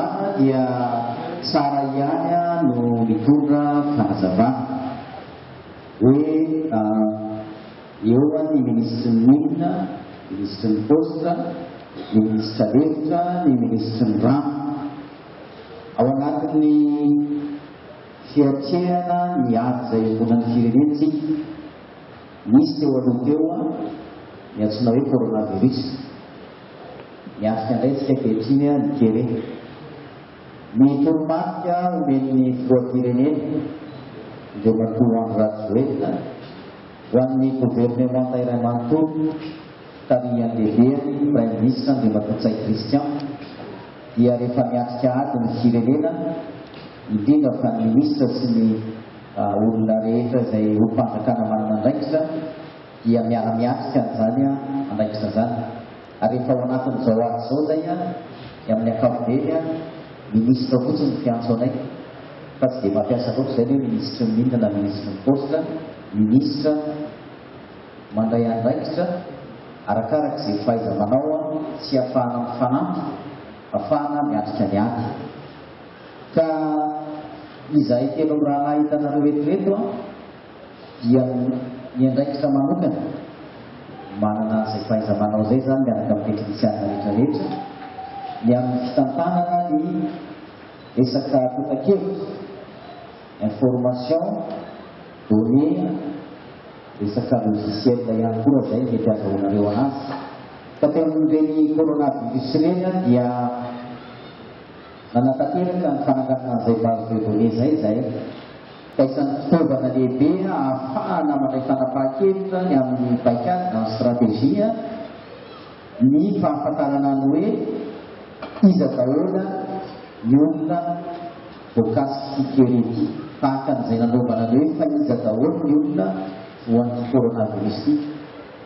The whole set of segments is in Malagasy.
fitondrana dia tsara ihany no mitondra fanazavana hoe eo ny minisitry ny Mines, minisitry ny Paositra, ny minisitra lefitra, ny minisitry ny Rano. Ao anatin'ny fiatrehana ny ady izay iombonan'ny firenena isika. Nisy teo aloha teo ny antsoina hoe coronavirus. Miatrika indray isika ankehitriny ny kere. Ny toromarika omen'ny filoham-pirenena, Andriamatoa Andry Rajoelina, ho an'ny governemanta iray manontolo, tarihan'ny lehibeny Praiminisitra Andriamatoa Ntsay Christian, dia rehefa miatrika ady ny firenena, indrindra fa ny minisitra sy ny olona rehetra izay olom-panjakana manana andraikitra, dia miara-miatrika an'izany andraikitra izany. Ary rehefa ao anatin'izao ady izao izay, dia amin'ny ankapobeny, minisitra fotsiny no fiantso anay, fa tsy dia mampiasa loatra izay ny hoe minisitry ny mines na minisitry ny paositra, minisitra mandray andraikitra arakaraka izay fahaiza-manao sy ahafahana mifanampy, ahafahana miatrika ny ady. Ka izahay telo mirahalahy hitanareo eto ireto dia ny andraikitra manokana, manana an'izay fahaiza-manao izay izany miaraka amin'ny teknisianina rehetra rehetra, ny amin'ny fitantanana ny resaka antontan-kevitra, information, données, resaka logiciel ihany koa raha izay mety azahoanareo anazy. Ka teo amin'ireny coronavirus ireny dia nanatanteraka ny fananganana an'izay base de données izay izahay. Ka isan'ny fitaovana lehibe ahafahana mandray fanapahan-kevitra ny amin'ny paikady na ny stratégie ny fahafantarana ny hoe iza daholo ny olona voakasik'ity kere ity. Tahaka an'izay nanaovana ny hoe fa iza daholo ny olona voan'ity coronavirus ity.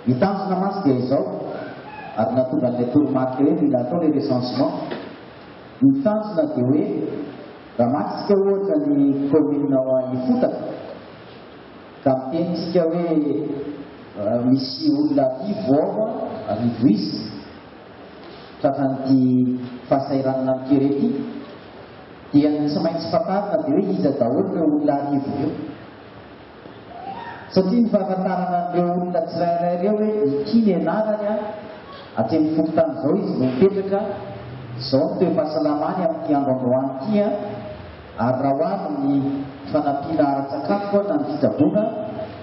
Ny tanjona mantsy dia izao, ary nahatonga an'ilay toromarika hoe mila atao ilay recensement. Ny tanjona dia hoe raha maka isika ohatra ny commune ao Ifotaka ka miteny isika hoe misy olona arivo ao, arivo isa, tratran'ity fahasahiranana amin'ny kere ity, dia ny tsy maintsy fantarina dia hoe iza daholo ireo olona arivo ireo. Satria ny fahafantarana an'ireo olona tsirairay ireo hoe ity ny anarany an, aty amin'ny fokontany izao izy no mipetraka, izao ny toe-pahasalamany amin'ity andro androany ity an, ary raha ho avy ny fanampiana ara-tsakafo na ny fitsaboana,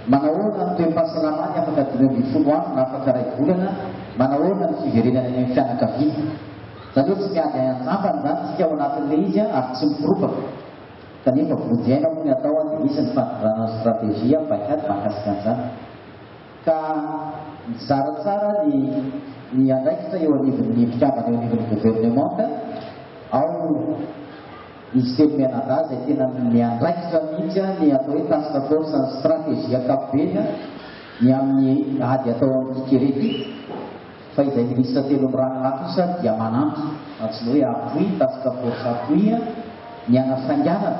manahoana ny toe-pahasalamany afaka 15 andro na afaka iray volana, manahoana ny fiverenany any amin'ny fianakaviana. Izany hoe tsy miady anjambany izany isika ao anatin'ilay izy an, ary tsy mikoropaka. Kanefa vonjy aina moa ny atao dia misy ny fandrindrana ny stratégie paikady mahakasika an'izany. Ka mizara tsara ny ny andraikitra eo anivon'ny mpikambana eo anivon'ny governemanta, ao izy telo mianadahy izay tena miandraikitra mihitsy ny atao hoe task force ny stratégie ankapobeny ny amin'ny ady atao amin'ity kere ity. Fa izay minisitra telo miraharaha kosa dia manampy, antsoina hoe appui, task force appui, ny hanafainganana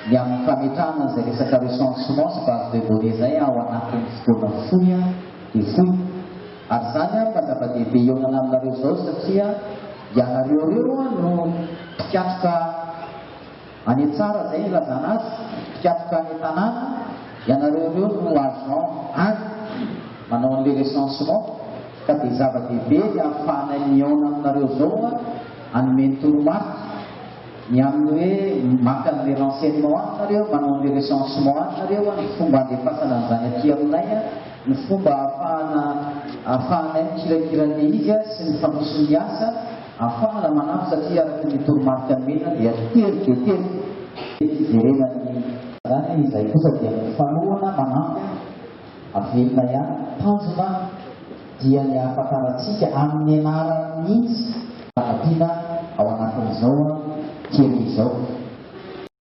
ny amin'ny fametrahana an'izay resaka recensement sy base de données izay ao anatin'ny fotoana fohy dia fohy. Ary izany ary mba zava-dehibe hihaonana aminareo izao satria ianareo ireo no mpikatroka Any tsara zay ilazana azy, mpikatroka any an-tanàna, ianareo ireo no agent any manao an'le recensement ka dia zava-dehibe ny ahafahanay mihaona aminareo zao hanome ny toromarika ny amin'ny hoe maka an'le renseignement any nareo, manao an'le recensement any nareo, ny fomba handefasana an'izany aty aminay, ny fomba ahafahana ahafahanay mikirakira an'le izy sy ny fandroson'ny asa. Afahana manampy satria araka ny toromarika nomena dia tery dia tery ny fiverenan'ny. Izany izahay kosa dia mifanohana manampy avelona ihany. Tanjona dia ny ahafantarantsika amin'ny anarany mihitsy. Fanampiana ao anatin'izao kere izao.